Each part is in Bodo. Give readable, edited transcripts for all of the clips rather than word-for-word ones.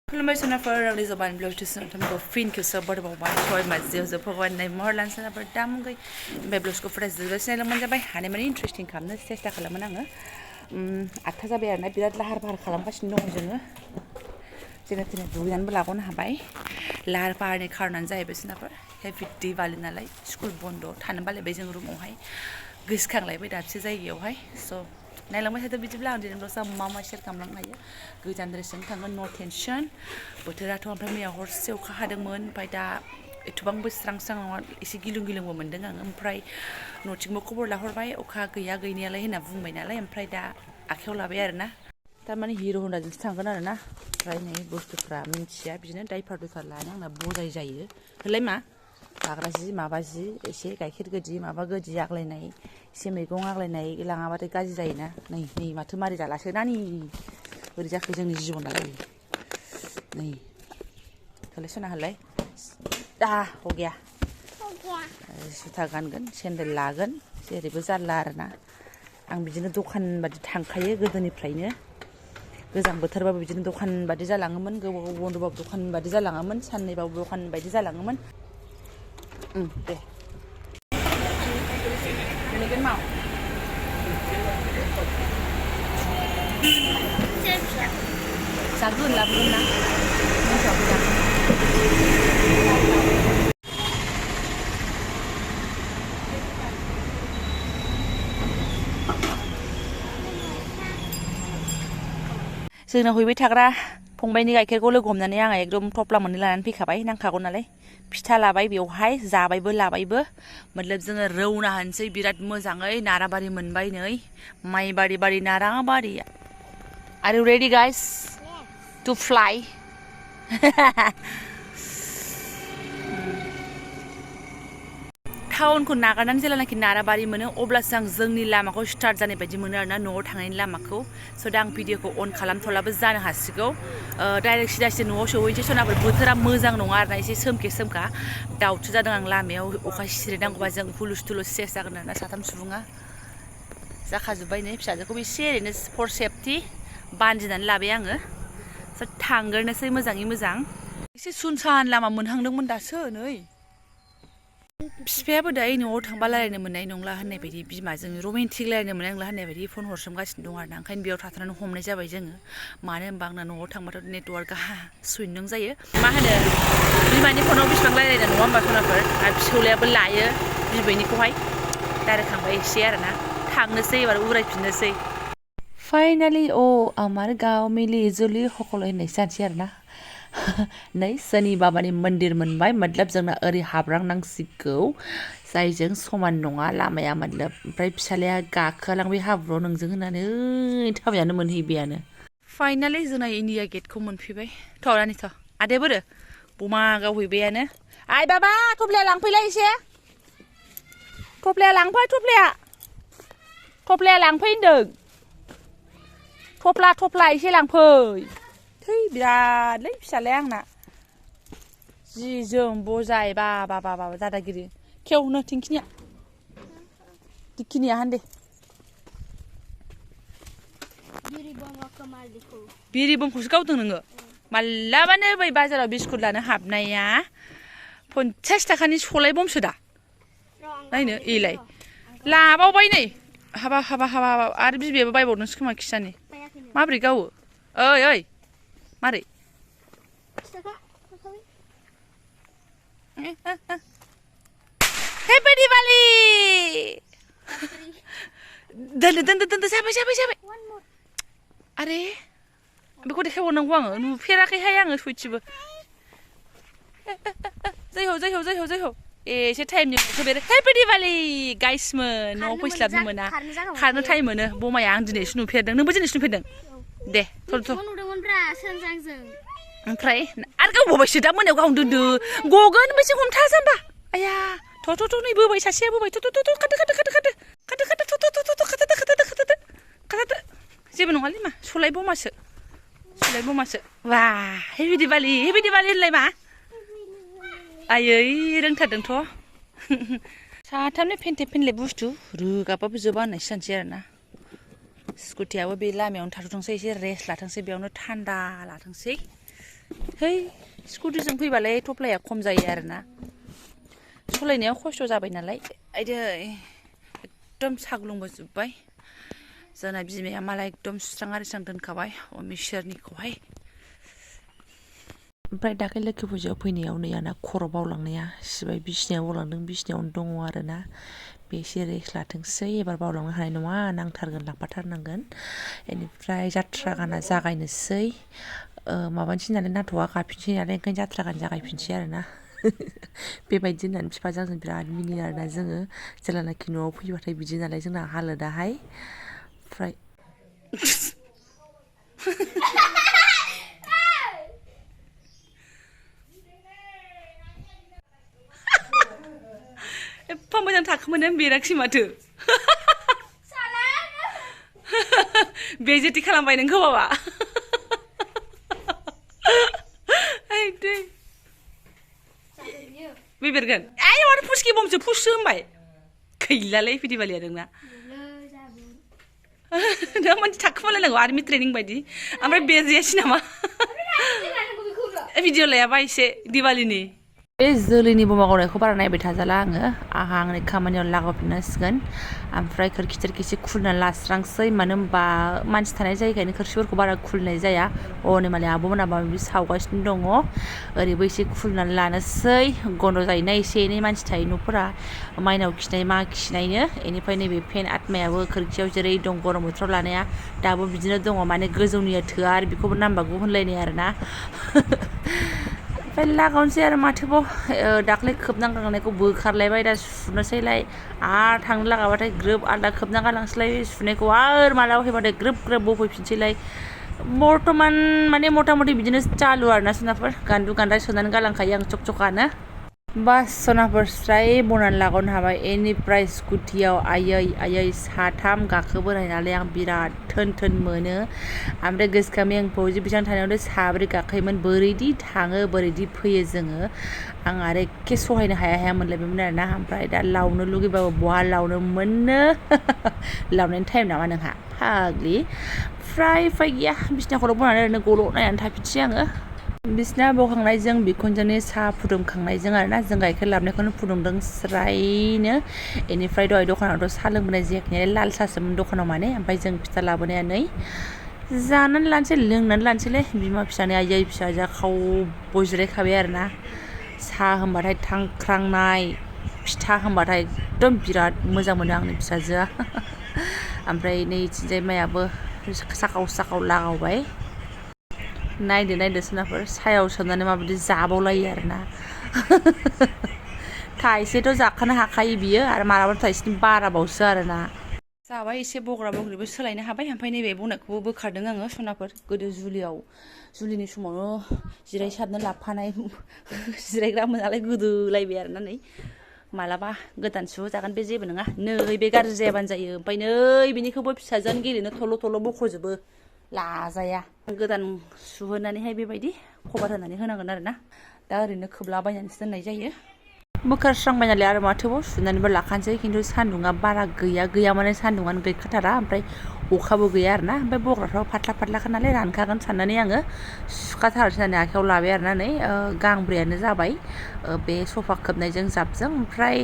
खुलुमबाय सोनाफोर आंनि जबानब्लग थमखौ फिन खेबसे बरबावबाय सय माजियाव जोबफागोननाय महरलान सोनाफोर दामुगै ओमफ्राय ब्लगखौ फरायजोबबाय सिनायलांबानो जाबाय हानाय माने इन्ट्रेस्टिं खालामनो सेस्था खालामोन आङो 8था जाबाय आरोना बिराद लाहार फाहार खालामगासिनो दङ जोङो जेने थेने दुगैनानैबो लागनो हाबाय लाहार फाहारनि खारनानो जाहैबाय सोनाफोर हेपि दिवाली नालाय स्कुल बन्द थानो बालायबाय जों रुमावहाय गोसोखांलायबाय दाबसे जायगायावहाय स' नायलांबाय थादो बिदिब्ला आं दिनै ब्लगआव मा शेयार खालामलांनो हायो गोजान द्रेसजों थांगोन नो टेनसन बोथोराथ' ओमफ्राय मैया हरसे अखा हादोंमोन ओमफ्राय दा एथबांबो स्रां स्रां नङा एसे गिलुं गिलुंबो मोन्दों आं ओमफ्राय न'थिंबो खबर लाहरबाय अखा गैया गैनायालाय होनना बुंबाय नालाय ओमफ्राय दा आखायाव लाबाय आरोना थारमाने हिर' हन्डाजोंसो थांगोन आरोना ओमफ्राय नै बुस्थुफ्रा मिन्थिया बिदिनो दाइपार लानो आंना बजाय जायो होलाय मा जाग्रा जि माबा जि एसे गाइखेर गोदि माबा गोदि आग्लायनाय एसे मैगं आग्लायनाय लाङाबाथाय गाज्रि जायोना नै माथो मारै जालासो नानि बोरै जाखो जोंनि जिबनालाय नै होलाय सना होलाय हो गया जुथा गानगोन सेन्देल लागोन जेरैबो जारला आरोना आं बिदिनो दखान बादि थांखायो गोदोनिफ्रायनो गोजां बोथोरबाबो बिदिनो दखान बादि जालाङोमोन गोबाव बन्दबाबो दखान बादि जालाङोमोन साननैबाबो दखान बायदि जालाङोमोन दे Nilagyan mo. Sagun, labun na. जोंना हैबाय थाग्रा फंबायनि गाइखेरखौ लोगो हमनानै आङो एकदम थफ्ला मोननै लानानै फैखाबाय नांखागौ नालाय फिथा लाबाय बेवहाय जाबायबो लाबायबो मतलब जोङो रौना होनसै बिराद मोजाङै नाराबारि मोनबाय नै माइबारि बारि नाराबारि Are you ready guys to fly टाउनखौ नागारनानै जेलानाखि नाराबारि मोनो अब्लासो आं जोंनि लामाखौ स्टार्ट जानाय बायदि मोनो आरोना न'आव थांनायनि लामाखौ स' दा आं भिडिअखौ अन खालामथ'लाबो जानो हासिगौ डाइरेक्ट सिदा न'आव सहैनोसै सोनाफोर बोथोरा मोजां नङा आरोना एसे सोमखे सोमखा दाउटसो जादों आं लामायाव अखा सिरिनांगौबा जों हुलुस थुलुस सेस जागोन आरोना साथाम सुबुङा जाखाजोब्बाय नै फिसाजोखौबो एसे ओरैनो फर सेफटि बान्दिनानै लाबाय आङो स' थांगोरनोसै मोजाङै मोजां एसे सुनसान लामा मोनहांदोंमोन दासो नै बिफायाबो दायो न'आव थांबा रायलायनो मोननाय नंला होननाय बायदि बिमाजों रमेन्टिक रायलायनो मोननाय नंला होननाय बायदि फन हरसोमगासिनो दं आरोना ओंखायनो बेयाव थाथ'नानै हमनाय जाबाय जोङो मानो होनबा आंना न'आव थांबाथ' नेटवार्कआ सुइनों जायो मा होनो बिमानि फनाव बेसेबां रायलायना नङा होमबा सनाफोर आरो फिसौलायाबो लायो बिबैनिखौहाय रायलायखांबाय एसे आरोना थांनोसै एबार उरायफिननोसै फाइनालि आमार गाव मिलि जुलि हखलाय होननाय जानोसै आरोना नै शनि बाबानि मन्दिर मोनबाय मतलब जोंना ओरै हाबलांनांसिगौ जायजों समान नङा लामाया मतलब ओमफ्राय फिसालाया गाखोलांबाय हाब्रुआव नोंजों होननानै थाबायानो मोनहैबायानो फाइनालि जोंना इन्डिया गेटखौ मोनफैबाय थ'रानिथ' आदाया बोरो बमा गावहैबायानो आइ बाबा थफ्लाया लांफैलाय एसे थफ्लाया लांफै थफ्लाया लांफै होनदों थफ्ला एसे लांफै थै बिरादलै फिसालाया आंना जि जोम बजाय बाबा दादागिरि खेवनो थिंखिनिया हान्दे बिरि बमखौसो गावदों नोङो मालाबानो बै बाजाराव बिस्कुट लानो हाबनाया 50 थाखानि सलाय बमसो दा नायनो एलाय लाबावबाय नै हाबा आरो बिबैयाबो बायबावदोंसो खोमा खिसानि माब्रै गावो ओइ मारै हेपि दिवाली दोनदो जाबाय आरे बेखौ देखायहरनांगौ आङो नुफेराखैहाय आङो सयथिबो जै हो एसे टाइमनि बेरे हेपि दिवाली गाइसमोन न'आव फैस्लाबनो मोना खारनो टाइम मोनो बमाया आं दिनैसो नुफेरदों नोंबो दिनैसो नुफेरदों दे थ' ओमफ्राय आरो गावबोबायसो दा मोनायाव गावनो दोनदो गगोन मोनसे हमथा जाम्बा आया थ' नै बोबाय सासेया बोबाय थ' खादो जेबो नङालै मा सलाय बमासो वा हेपि दिवाली होनलाय मा आयै रोंथारदोंथ' साथामनि फेनले बुस्थु रोगाबाबो जोबा होननायसो जानोसै आरोना स्कुटियाबो बे लामायावनो थाथ'थोंसै एसे रेस्ट लाथोंसै बेयावनो थान्दा लाथोंसै है स्कुटिजों फैबालाय थफ्लाया खम जायो आरोना सलायनायाव खस्थ' जाबाय नालाय आइदै एकदम साग्लुंबोजोब्बाय जोंना बिमाया मालाय एकदम सुस्रां आरिस्रां दोनखाबाय इसोरनिखौहाय ओमफ्राय दाख्लै लोखि फुजायाव फैनायाव नै आंना खर' बावलांनाया सिबाय बिसिनायाव बावलांदों बिसिनायावनो दङ आरोना बे एसे रेस्ट लाथोंसै एबार बावलांनो हानाय नङा नांथारगोन लांफाथारनांगोन बेनिफ्राय जात्रा गाना जागायनोसै माबानोसै नालाय नाथ'आ गाफिनसै नालाय ओंखायनो जात्रा गान जागायफिनसै आरोना बेबायदि होननानै बिफाजों आंजों बिराद मिनियो आरोना जोङो जेब्लानाखि न'आव फैबाथाय बिदि नालाय जोंना हालोदाहाय ओमफ्राय एफा मोजां थाखोमानानै बेराखिसै माथो बेजेति खालामबाय नोंखौ बाबा बेबेरगोन आय माथो फुसखि बमसो फुससो होनबाय गैलालै फिदिबालिया नोंना दा मानसि थाखोमालायनांगौ आर्मि ट्रेनिं बायदि ओमफ्राय बेरजायासै नामा भिडिअ लायाबा एसे दिवालीनि बे जोलैनि बमा गावनायखौ बारा नायबाय थाजाला आंहा आंनि खामानियाव लागावफिननांसिगोन ओमफ्राय खोरखि थोरखि एसे खुलिनानै लास्रांसै मानो होनबा मानसि थानाय जायगायनो खोरखिफोरखौ बारा खुलिनाय जाया नै मालाय आब'मोना माबा माबि सावगासिनो दङ ओरैबो एसे खुलिनानै लानोसै गन्द' जायोना एसे एनै मानसि थायो न'फोरा माइनाव खिनाय मा खिनायनो बेनिफ्राय नैबे फेन आत्मायाबो खोरखियाव जेरै दं गरम बोथोराव लानाया दाबो बिदिनो दङ माने गोजौनिया थोआ आरो बेखौबो नांबागौ होनलायनाय आरोना ओमफ्राय लागावनोसै आरो माथोबाव दाख्लै खोबना गालांनायखौ बोखारलायबाय दा सुनोसैलाय आरो थांनो लागाबाथाय ग्रोब आलदा खोबना गालांसैलाय सुनायखौ आरो मालाबा फैबाथाय ग्रोब ग्रोब बफैफिनसैलाय बर्थमान माने मथा मथि बिदिनो चालु आरोना सनाफोर गान्दु गान्दा सोनानै गालांखायो आं चकचकानो बास सनाफोर स्राय बनानै लागावनो हाबाय बेनिफ्राय स्कुटियाव आयै साथाम गाखोबोनाय नालाय आं बिराद थोन थोन मोनो ओमफ्राय गोसोखांबाय आं फौजि बिसां थानायावनो साब्रै गाखोयोमोन बोरैदि थाङो बोरैदि फैयो जोङो आं आरो एखे सहायनो हाया मोनलायबायमोन आरोना ओमफ्राय दा लावनो लुगैबाबो बहा लावनो मोननो लावनायनि टाइम नामा नोंहा फाग्लि फ्राय गैया बिसिना खर' बनानै ओरैनो गल' नायनानै थाफिनसै आङो बिसिना बखांनायजों बिखुनजोनि साहा फुदुंखांनायजों आरोना जों गाइखेर लाबोनायखौनो फुदुंदों स्रायनो बेनिफ्राय दहाय दखानावथ' साहा लोंबोनाय जायाखै लाल साहासोमोन दखानाव माने ओमफ्राय जों फिथा लाबोनाया नै जानानै लानोसै लोंनानै लानोसैलै बिमा फिसानि आयै फिसाजोआ खावबो जिरायखाबाय आरोना साहा होनबाथाय थांख्रांनाय फिथा होनबाथाय एकदम बिराद मोजां मोनो आंनि फिसाजोआ ओमफ्राय नैथिंजाय मायाबो साखाव लागावबाय नायदो सोनाफोर सायाव सोमनानै माबायदि जाबावलायो आरोना थाइसेथ' जाखानो हाखायो बियो आरो मालाबा थाइसेनि बाराबावसो आरोना जाबाय एसे बग्रा बग्रिबो सोलायनो हाबाय ओमफ्राय नैबे बनायखौबो बोखारदों आङो सनाफोर गोदो जुलिनि समावनो जिरायसारनो लाबोफानाय जिरायग्रामोन नालाय गोदोलायबाय आरोना नै मालाबा गोदान सुहोजागोन बे जेबो नङा नै बे गाज्रि जायाबानो जायो ओमफ्राय नै बिनिखौबो फिसाजोआनो गेलेनो थल' बख'जोबो लाजाया गोदान सुहोनानैहाय बेबायदि कभार होनानै होनांगोन आरोना दा ओरैनो खोबलाबायनानैसो दोननाय जायो बोखारस्रांबाय नालाय आरो माथोबाव सुनानैबो लाखानोसै खिन्थु सान्दुङा बारा गैया माने सान्दुङानो गैखाथारा ओमफ्राय अखाबो गैया आरोना ओमफ्राय बग्राफ्राव फाथ्लाखा नालाय रानखागोन साननानै आङो सुखाथारसै होननानै आखायाव लाबाय आरोना नै गांब्रैयानो जाबाय बे सफा खोबनायजों जाबजों ओमफ्राय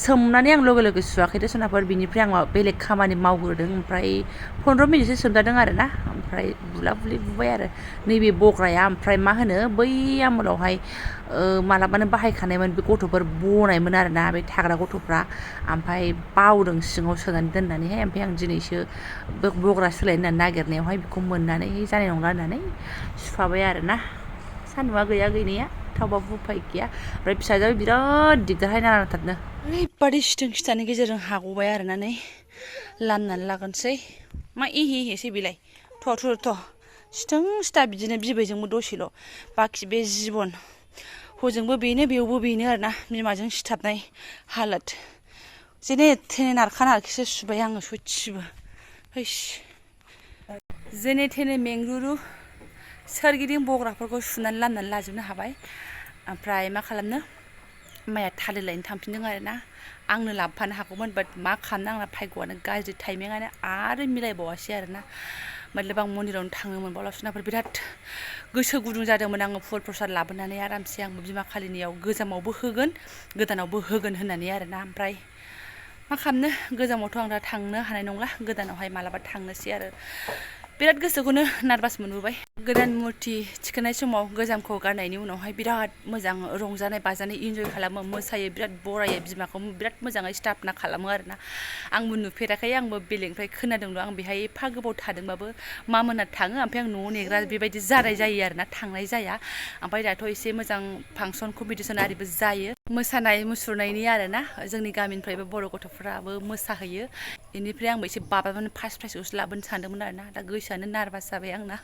सोमनानै आं लगे सुवाखै सोनाफोर बिनिफ्राय आं बेलेग खामानि मावग्रोदों ओमफ्राय 15 मिनिटसो सोमजादों आरोना ओमफ्राय बुला बुलि बुबाय आरो नैबे बग्राया ओमफ्राय मा होनो बै आमोलावहाय मालाबानो बाहायखानायमोन बे गथ'फोर बनायमोन आरोना बे थाग्रा गथ'फ्रा ओमफ्राय बावदों सिङाव सोनानै दोननानैहाय ओमफ्राय आं दिनैसो बग्रा सोलायनो होननानै नागिरनायावहाय बेखौ मोननानै जानाय नंला होननानै सुफाबाय आरोना सान्दुङा गैया गैनाया थावबाबो उफाय गैया ओमफ्राय फिसाजोआबो बिराद दिगदारहाय नांथारनो ओरैबादि सिथों खिथानि गेजेरजों हाग'बाय आरोना नै लामनानै लागोनसै मा एसे बेलाय थ' सिथों सिथा बिदिनो बिबैजोंबो दसेल' बाखि बे जिबन हजोंबो बेनो बेयावबो बेनो आरोना बिमाजों सिथाबनाय हालोद जेने थेने नारखा नारखिसो सुबाय आङो सयथिबो जेने थेने मेंरुरु सोरगिदिं बग्राफोरखौ सुनानै लामनानै लाजोबनो हाबाय ओमफ्राय मा खालामनो माइया थालिर लायनो थांफिनदों आरोना आंनो लाबोफानो हागौमोन बाट मा खालामनो आंना भाग्यआनो गाज्रि टाइमिंआनो आरो मिलायबावासै आरोना मतलब आं मन्दिरावनो थाङोमोन बावला सनाफोर बिराद गोसो गुदुं जादोंमोन आङो फुल प्रसाद लाबोनानै आरामसे आंबो बिमा कालिनियाव गोजामावबो होगोन गोदानावबो होगोन होननानै आरोना ओमफ्राय मा खालामनो गोजामावथ' आं दा थांनो हानाय नंला गोदानावहाय मालाबा थांनोसै आरो बिराद गोसोखौनो नार्भास मोनबोबाय गोदान मुर्ति थिखोनाय समाव गोजामखौ गारनायनि उनावहाय बिराद मोजां रंजानाय बाजानाय इन्जय खालामो मोसायो बिराद बरायो बिमाखौ बिराद मोजाङै स्थापना खालामो आरोना आंबो नुफेराखै आंबो बेलेगनिफ्राय खोनादोंल' आं बेहाय एफा गोबाव थादोंबाबो मा मोना थाङो ओमफ्राय आं न'आव नेग्रा बेबायदि जानाय जायो आरोना थांनाय जाया ओमफ्राय दाथ' एसे मोजां फांसन कम्पिटिसन आरिबो जायो मोसानाय मुसुरनायनि आरोना जोंनि गामिनिफ्रायबो बर' गथ'फ्राबो मोसाहैयो बेनिफ्राय आंबो एसे बाबानो फार्स्ट प्राइजखौसो लाबोनो सानदोंमोन आरोना दा गोसोआनो नार्भास जाबाय आंना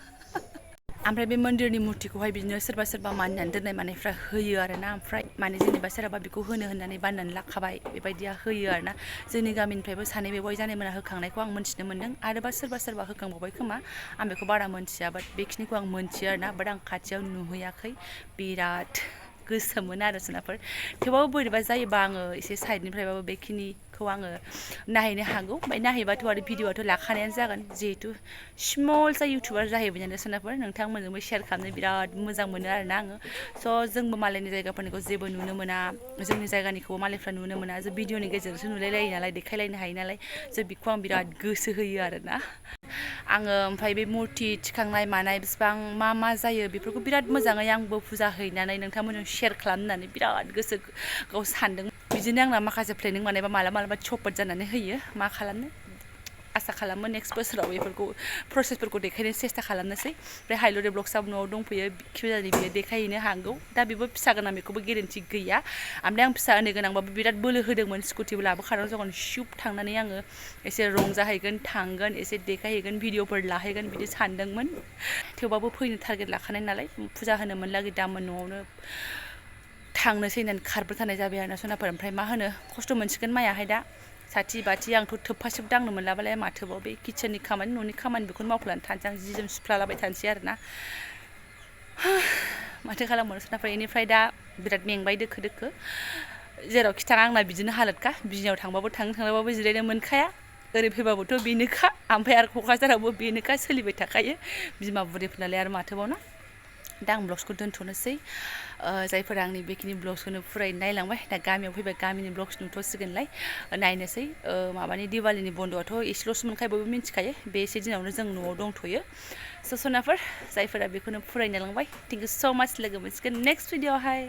ओमफ्राय बे मन्दिरनि मुर्तिखौहाय बिदिनो सोरबा सोरबा मानिनानै दोननाय मानायफ्रा होयो आरोना ओमफ्राय माने जेनेबा सोरहाबा बेखौ होनो होननानै बाननानै लाखाबाय बेबायदिया होयो आरोना जोंनि गामिनिफ्रायबो सानै बेवाइ जानायमोना होखांनायखौ आं मोन्थिनो मोन्दों आरोबा सोरबा होखांबावबाय खोमा आं बेखौ बारा मोन्थिया बाट बेखिनिखौ आं मोन्थियो आरोना बाट आं खाथियाव नुहैयाखै बिराद गोसोमोन आरो सोनाफोर थेवबाबो बोरैबा जायोबा आङो एसे साइडनिफ्रायबाबो बेखिनिखौ आङो नायहैनो हागौ ओमफ्राय नायहैबाथ' आरो भिडिअ'आथ' लाखानायानो जागोन जिहेथु स्मल जा इउटुबार जाहैबाय नालाय सोनाफोर नोंथांमोनजोंबो शेयार खालामनो बिराद मोजां मोनो आरोना आङो स' जोंबो मालायनि जायगाफोरनिखौ जेबो नुनो मोना जोंनि जायगानिखौबो मालायफ्रा नुनो मोना जों भिडिअ'नि गेजेरजोंसो नुलायलायो नालाय देखायलायनो हायो नालाय स' बेखौ आं बिराद गोसो होयो आरोना आङो ओमफ्राय बे मुर्ति थिखांनाय मानाय बिसिबां मा जायो बेफोरखौ बिराद मोजाङै आंबो फुजा हैनानै नोंथांमोनजों शेयार खालामनानै बिराद गोसोआव सानदों बिदिनो आंना माखासे प्लेनिं बानायबा मालाबा चपट जानानै होयो मा खालामनो आसा खालामो नेक्स्ट बोसोराव बेफोरखौ प्रसेसफोरखौ देखायनो सेस्था खालामनोसै ओमफ्राय हाइल'रे ब्लग्सआबो न'आव दंफैयो किउजानि बियो देखायहैनो हागौ दा बेबो फिसा गोनां बेखौबो गेरेन्थि गैया ओमफ्राय आं फिसा उन्दै गोनांबाबो बिराद बोलो होदोंमोन स्कुटिबो लाबोखादों जगन शुप थांनानै आङो एसे रंजाहैगोन थांगोन एसे देखायहैगोन भिडिअफोर लाहैगोन बिदि सानदोंमोन थेवबाबो फैनो टारगेट लाखानाय नालाय फुजा होनो मोनलागै दामोन न'आवनो थांनोसै होननानै खारबो थानाय जाबाय आरोना सनाफोर ओमफ्राय मा होनो खस्थ' मोनसिगोन माइयाहाय दा साथि बाथि आंथ' थोबफासेबो दांनो मोनलाबालाय माथोबाव बे किचेननि खामानि न'नि खामानि बेखौनो मावफ्लानानै थानोसै आं जि जोम सुफ्लालाबाय थानोसै आरोना माथो खालामबावनो सोनाफोर बेनिफ्राय दा बिराद मेंबाय दोखो जेरावखि थाङा आंना बिदिनो हालोदखा बिजनियाव थांबाबो थांबाबो जिरायनो मोनखाया ओरै फैबाबोथ' बेनोखा ओमफ्राय आरो क'क्राझारावबो बेनोखा सोलिबाय थाखायो बिमा बुरैफोरनालाय आरो माथोबावना दा आं ब्लग्सखौ दोनथ'नोसै जायफोरा आंनि बेखिनि ब्लग्सखौनो फुरायै नायलांबाय दा गामियाव फैबा गामिनि ब्लग्स नुथ'सिगोनलाय नायनोसै माबानि दिवालीनि बन्द'आथ' एसेल'सो मोनखायो बयबो मिन्थिखायो बे एसे दिनावनो जों न'आव दंथ'यो स' सनाफोर जायफोरा बेखौनो फुरायनो लांबाय थेंक इउ स' माच लोगो मोनसिगोन नेक्स्ट भिडिअ'आवहाय